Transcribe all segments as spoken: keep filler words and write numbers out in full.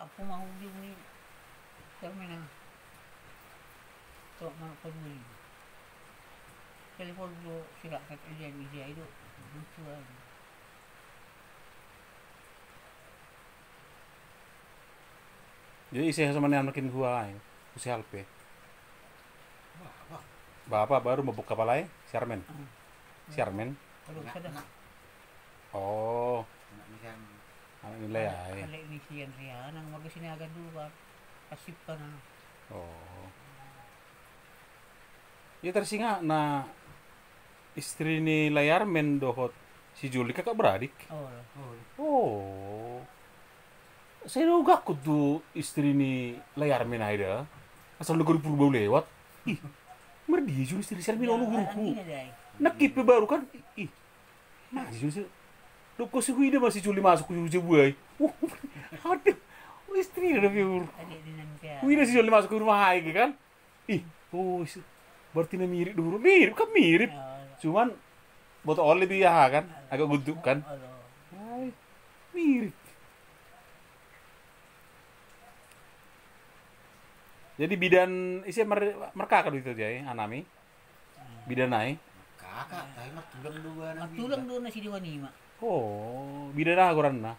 Aku mau di ni terminal. Tok mau peduli. Telepon dulu, sila kat aja ni dia itu. Lucu aja. Jadi ise sama nian makin hua ai. Usi halpe. Wah, wah. Bapa baru mabuk kapalai, Sharmen. Hmm. Sharmen. Kalau Anak, sudah anak, Oh, anak ni kan. Anak ni lai ai. Kalau ini sian saya, nang warga sini agak dulu kan. Kasih kan. Oh. Ya tersinga na istri ni lai Armen dohot si Juli kakak beradik. Oh, Oh, Oh. Saya do gakut tu istri ni lai Armen ai da. Asal negeri purba lewat. Ih. Merdi Juli istri Sharmen ono guruku. Nakip pe baru kan. Ih. Masih Juli. Doko si Huida masih Juli masuk ke Juli buai. Wah. Aduh. Istri ada piur. Ada di nan dia. Huida si Juli masuk ke rumah ai kan. Ih. Oh, isi- berarti na mirip dulu. Mirip kan mirip. Oh, Cuman boto oleh dia kan. Agak guntuk kan. Allah. Ai, mirip. Jadi bidan isi mer merkaka do itu jai anami. Bidan ai. Kakak, tapi mah tulang dua anak. Matulang do na si Dewa Nima. Oh, bidan ah goranna.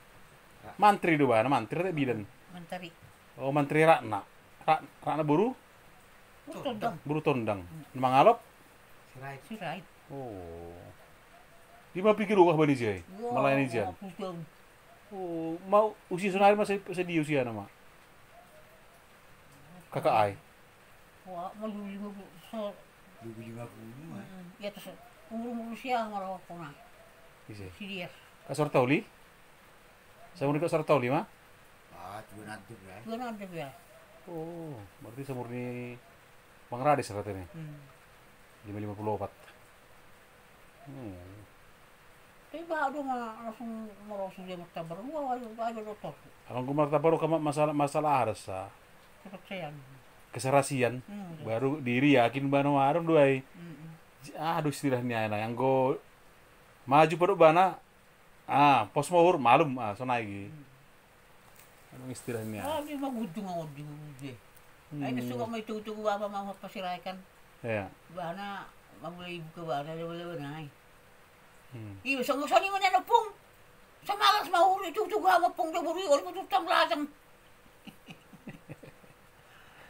Mantri do bana, mantri te bidan. Mantari. Oh, mantri Ratna. Ra- Ratna boru, Tondang. Boru Tondang. Mangalop. Sirait. Sirait. Oh. Di mapikir wah bani jai. Malayani jan. Putang. Oh, mau usia sonari masa sedia usia nama. Kakak ai. Wah, malu lima puluh. So, Dua puluh lima puluh mah. mm, ya terus umur umur usia malah kona. Isi. Si dia. Kasor tauli. Saya mau kasor tauli mah. Ah, tuan aduk ya. Dua nanti ya. Oh, berarti seumur ni Bang Radis katanya. Hmm. Lima lima puluh opat. Hmm. Tapi baru mah langsung merosot dia mertabar. Wah, ayo ayo dokter. Abang ku martabaro kama masalah masalah ada sa Kepercayaan. keserasian. Hmm. Baru diri yakin bana warung duai. Mm-mm. Aduh istilahnya na yang go maju pada bana. Ah, pos mohur malum ah sonai gi. Anu istilahnya. Ah, dia mah guntung awan di dia. Hmm. Ai suka mai tutu apa mau pasiraikan. Ya. Bana mamulai ibu ke bana dia boleh benai. Hmm. Iya, sama sani mana nepung. Sama alas mau itu tuh gua mepung dia buri orang itu tam lasang.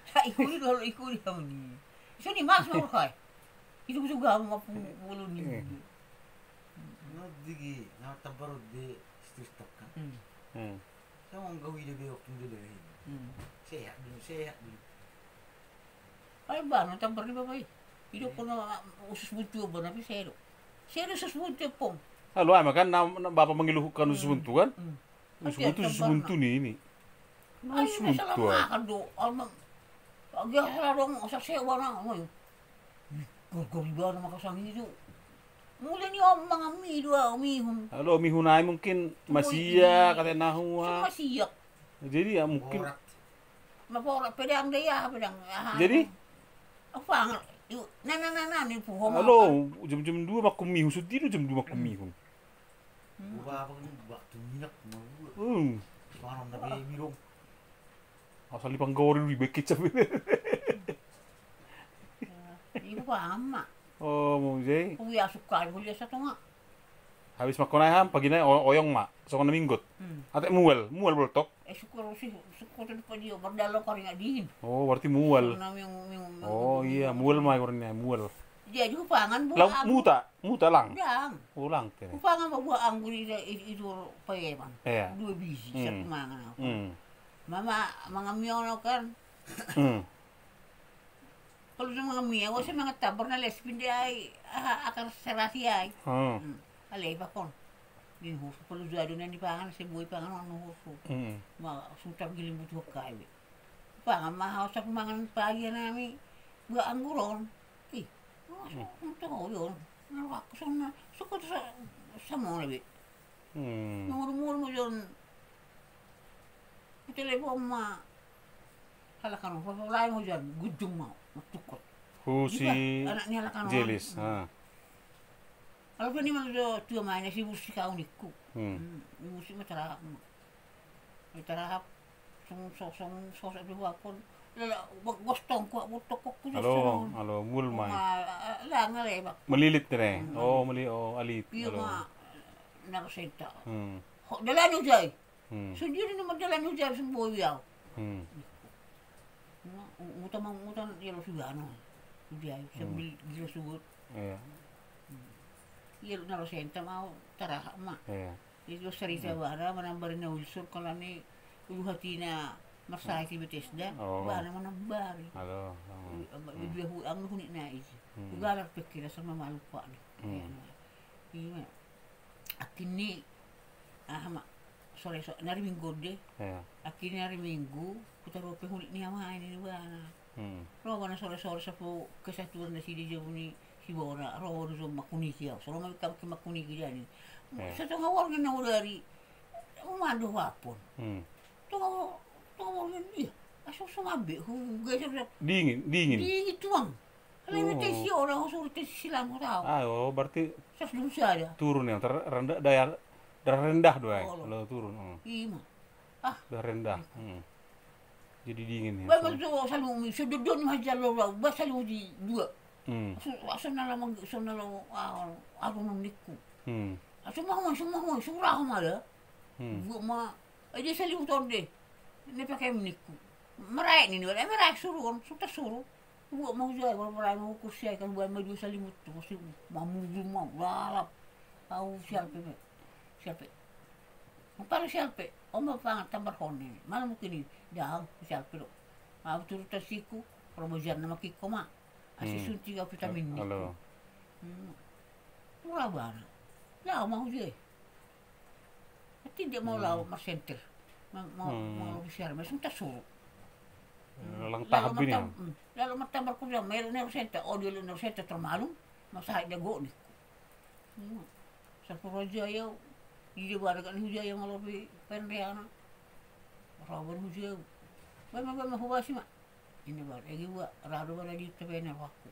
Sa ikuli kalau ikuli kamu ni. Sani mas mau kai. Itu juga mepung bulu ni. Eh. Nggak digi, nggak tabar di situs tak kan. Hmm. Hmm. Saya mau gawi dia bewok tu dia lain. Hmm. Sehat dulu, sehat dulu. Ai bana tabar di babai. Itu kono usus buntu bana pi sedo. Sedo usus buntu pong. Lalu ai makan na, na, bapak mengiluhkan usus buntu kan? Hmm. Usus buntu, usus buntu ni ini. Ai Usus masalah buntu ai. Makan do. Alma. Agak salah dong, usah sewa na. Oi. Gurgur bana makasang itu. Mulai ni om mangami dua om ihun. Lalu mihun ai mungkin masih ya kata nahua. Masih ya. Jadi ya mungkin Borat. Mapora pedang dia pedang. Ah, Jadi? Apa ngal? Yuk, nah nah nah nah ni puho. Halo, jam-jam dua maku mihun, suti lu jam dua maku mihun. Gua apa kan waktu minyak mau gua. Hmm. Sekarang tapi mirong. Asal di panggori lu di kecap. Ibu apa ama? Oh, mau jai. Kuya suka kuya satu nga. Habis makonai ham, pagi nai o- oyong ma. Sokon na minggut. Hmm. Ate mual, mual boltok. Eh syukur sih syukur tu depan dia berdalo kau ingat dingin. Oh, berarti mual. Karena ming ming. Oh iya, mual ma orangnya, mual. Dia juga pangan bu. Lang muta, muta lang. Dang. Oh, lang tene. Upangan bawa anggur itu itu peman. Iya. Dua biji Hmm. Satu mangan aku. Hmm. Mama mangamiono kan. Hmm. Kalau dia mangamia, wasa mangatabar na les pindah ai ah, akar serasi ai. Hmm. Hmm. Alai pakon. Din husu kalau dia ada nani pangan sebui pangan anu husu. Hmm. Ma sutar giling butuh kai. Pangan ma hausak mangan pagi nami. Buat angguron. Ih. Masuk untuk yon. Nalak sana. Suka sa sama lebih. Hmm. Nomor-nomor mo yon. Telepon ma. Hala kanu, lain mo yon. Gudung mau. Matukot. Husi Anaknya hala kanu. Jelis. Hmm. Ha. Kalau ni malu tua main si musik kau niku. Hmm. Hmm, ni musik matarahap. Matarahap. Song song song song sa duha kon. Lala gostong ko, butok ko. Alo, alo, mulmay. Langal e bak. Melilit dire. Oh, meli, oh, alit. Iyo ma. Narosenta. Hmm. Ho, dalan ujay. Hmm. Sundiri naman dalan ujay, sumboy yaw. Hmm. Uta mang utan, yalo sugano. Ujay, sambil gila sugut. Iya. Yalo narosenta mau taraha ma. Iya. Ito sarita bana, manambari na Wilson, kalani uluhatina marsahit i Bethesda, bana manambari. Alo, hmm. Dua hu-, ang huni na isi. Hmm. Ugalar pekira sama malupa ni. Hmm. Iya. Akin ni, ah, ma, sore, so-, nari Minggu de. Iya. Akin ni nari Minggu, kutarupe huni ni ama ini bana. Hmm. Ro bana sore-sore sapu kesatuan na sidi jabu ni si Bona, ro bana so makuniki au. Soro ma kami ke makuniki dani. Iya. Sa tonga warga na urari, umando wapon. Hmm. Tonga wa-, tonga warga ni, iya. Aso so mabe, hu, geser sa. Dingin, dingin. Dingin tuang. Kalau ini tensi orang, so tensi silang ko tau. Ah, oh, berarti sas dulu sada. Turun ya, ter-, rendah, daya, darah rendah doang. Oh, lo. Kalau turun, hmm. Iya ma. Ah. Darah rendah. Hmm. Jadi dingin ya. Ba, so, salimu, so dodon ma jalo, ba, salimu di dua. Hmm. So, so na lamang, so na lamang, ah, aku nang niku. Hmm. So mahuman, so mahuman, so raho ma da. Hmm. Dua ma, eh, dia salimu tonde. Ini pakai niku. Meraik ni, ni, meraik suruh, kan, sudah suruh. Dua ma ujay, kalau meraik mau kursi, kan, buat maju salimu tu, kursi, mamuju mau, lalap. Au sialpe, me. Sialpe. Para sialpe, oma pangan tambar hone. Malam mungkin ni, dang, sialpe lo. Au turu tasiku, robo jan nama kiko ma. Asi suntik au vitamin ni. Alo. Hmm. Murah bana. Lao mau je. Tidak mau lao marsenter. Mau, mau, mau bicara, masih minta suruh. Lalang tahap ini. Lalu martambar ko dia, melo nerosenta, o dia lo nerosenta termalum, masahit dia go ni. Hmm. Sapu roja yau, di dia baraga ni huja yang lobi penreana. Rawan huja. Bama, bama hubasi ma. Ini bar, egi wa, rado bana di tebena waktu.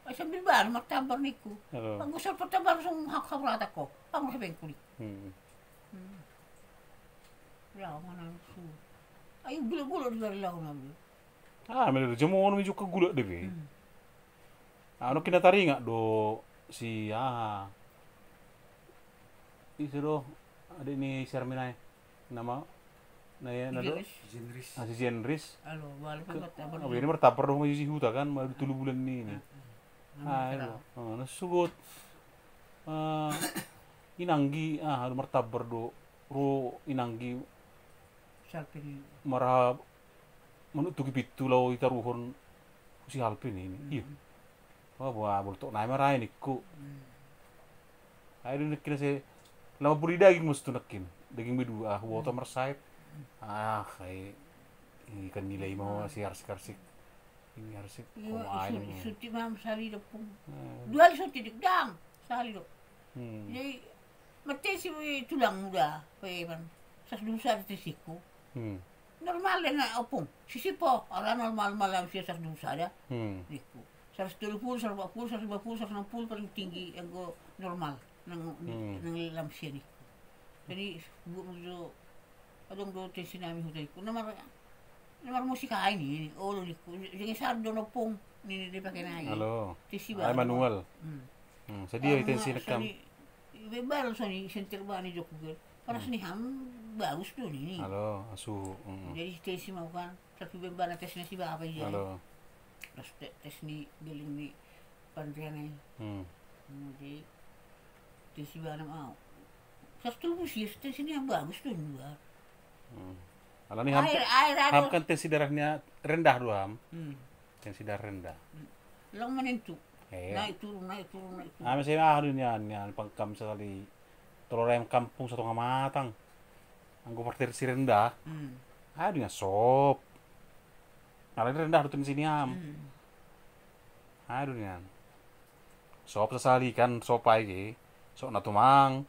Ay, sambil bana martambar niku. Alo. Pag usal martambar song hak habrata ko. Pag usal bengkuli. Hmm. Hmm. Lao manang su. Ay, gula-gula di bari lao na gula. Ah, melo jamu ono mi juga gula de be. Hmm. Anu kina taringa do si, ah. Isi do, ade ni Sherminai. Nama, na ya, na do? Jenris. Jenris. Ah, si Jenris. Alo, wala pe martabar. Ini martabar do si huta kan, ma tulu bulan ni, ni. Ah, alo. Ah, na sugot. Ah, inanggi, ah, ado martabar do. Ro inanggi. Salpe ni. Mara, manu tuki pitu lao itaruhon si Halpe ni, ni. Iyo. Wah, buah, boltok nai marai niku. Hmm. Ai, dun kira se, lama puri daging mustu nakin. Daging bedua, ah, woto marsait. Ah, ai, ikan nilai mau si arsik-arsik. Ini arsik. Iyo, suti mam sali depung. Hmm. Dua kali suti dik dang, sali dok. Hmm. Jadi, mate si tulang muda, pe man. Sas dusa di siku. Hmm. Normal de na opung. Sisi po, ala normal malam sia sas dusa da. Hmm. Niku. Sas tolu pulu, sas empat pulu, sas lima pulu, sas enam pulu paling tinggi yang go normal. Nang, nang lam sia niku. Jadi, bu mujo, adong do tensi nami hutai ku. Nomor, nomor musik ai ni, olo niku. Jadi sar do nopung, ni, ni dia pakai nai. Alo. Tensi ai manual. Hmm. Hmm, sedia tensi nekam. Bebal soni sentir bani joku ke. Paras ni ham bagus do ni. Alo, asu. Hmm. Jadi tensi mau kan, tapi bebal tes nasi ba apa iya. Alo. Terus te-, tes ni geling ni pantian ni. Hmm. Hmm, jadi tensi bana mau. Sas tulu sih, tensi ni ham bagus do ni ba. Hmm. Ala ni ham, air, air, ham air. Kan tensi darahnya rendah do ham. Hmm. Tensi darah rendah. Hmm. Lang menentu. Iya. Naik turun, naik turun, naik turun. Ah, masih ah, nian, nian, pangkam sekali. Telur ayam kampung satu matang. Anggo partir si rendah. Hmm. Aduh, nian sop. Ala ni rendah do tensi ni ham. Hmm. Aduh, nian. Sop sasali kan, sop ai ke. Sop na tumang.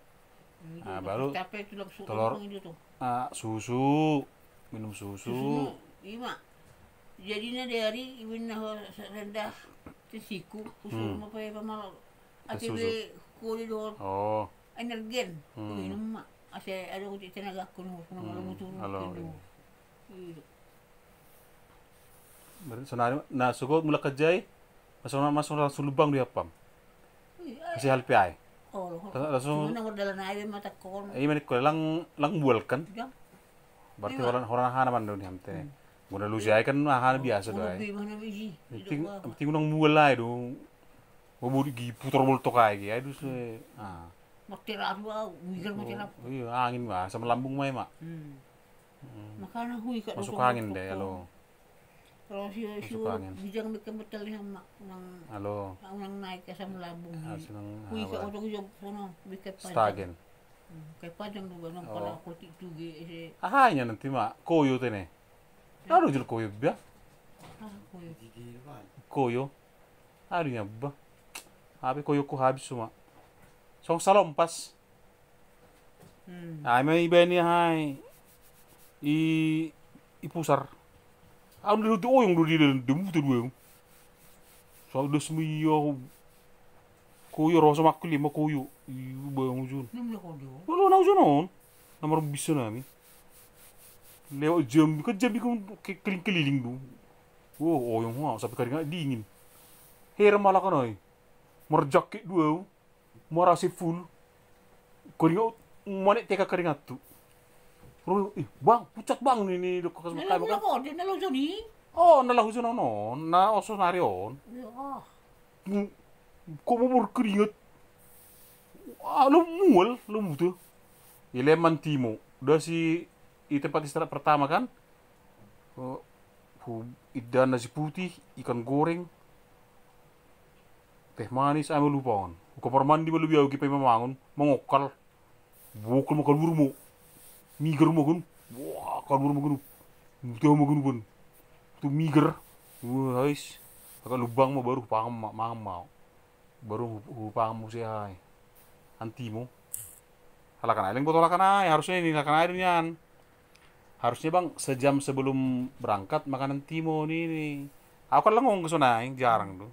Hmm, ah, baru telur, ah, susu, minum susu. Susu, ima. Jadi na dari iwin na ho rendah tensiku, usul ma pe pamal. Ate be kuli dohot. Oh. Energen, minum ma. Ase ada uti tenaga kuno kuno malu mutu. Halo. Iya. Berarti sonari na sogo mula kajai. Masuk masuk langsung lubang di apam. Iya. Masih hal piai. Oh, lo. Langsung Cuma nomor dalan aja mata kon. Iya, mani ko lang lang bual kan. Jam. Berarti orang orang hana mandu ni hamte. Guna lu jai kan hana biasa doh. Lebih mana biji. Penting penting nang bual aja dong. Mau budi gi putar bol tokai gi aja se. Ah. Mati rasu ah, wigar mati rasu. Iya, angin mah sama lambung mai mak. Makana hui ka Masuk angin deh lo. Kalau si si Masuk angin. Bijang bikin betel ni mak nang Halo. Nang naik ke sama lambung. Senang Hui ka oto ko sono bikin pajang. Stagen. Kayak pajang tu nang pala kotik tu ge ese. Ahanya nanti mak koyo tene. Lalu jel koyo bia. Ah, koyo. Koyo. Aduh ya bah. Api koyo ku habis semua. Song salompas. Hmm. Ai mai bani hai. I i pusar. Au ndu tu oyong ndu di den demu tu dua. So des mi yo. Koyo rosa makku lima koyo. Iu ba mujun. Num lo kodo. Lo na ujunon. Nomor bisa nami. Lewat jam ka jam ka keliling-keliling du. Oh, oyong ha sampai keringat dingin. Her malah kan ai. Merjak ke dua. Marasi full. Keringat mana teka keringat tu. Ro, ih, bang, pucat bang ni ni dok kas Nalo makai num lo makan. Kodo nalo Joni. Oh, na lahu jeno no, na oso nari on. Ya ah. Hmm, Ko mau berkeringat. Ah, lo mual, lo mutu. Ileman timo. Udah si di tempat istirahat pertama kan. Oh, hu- idan nasi putih, ikan goreng, teh manis, ame lupa on. Kamar mandi malu biau kipai mamangun, mengokal. Bokol makan burmo. Miger makan. Wah, kan burmo kan. Mutu makan pun. Tu miger. Wah, hais. Agak lubang mah baru paham ma- maham mau. Baru hu- hu paham mu sehai. Antimo. Halakan ai, leng botol halakan ai. Harusnya ini halakan ai nian. Harusnya bang sejam sebelum berangkat makanan timo ni ni. Aku kan lengong ke sana, jarang tu.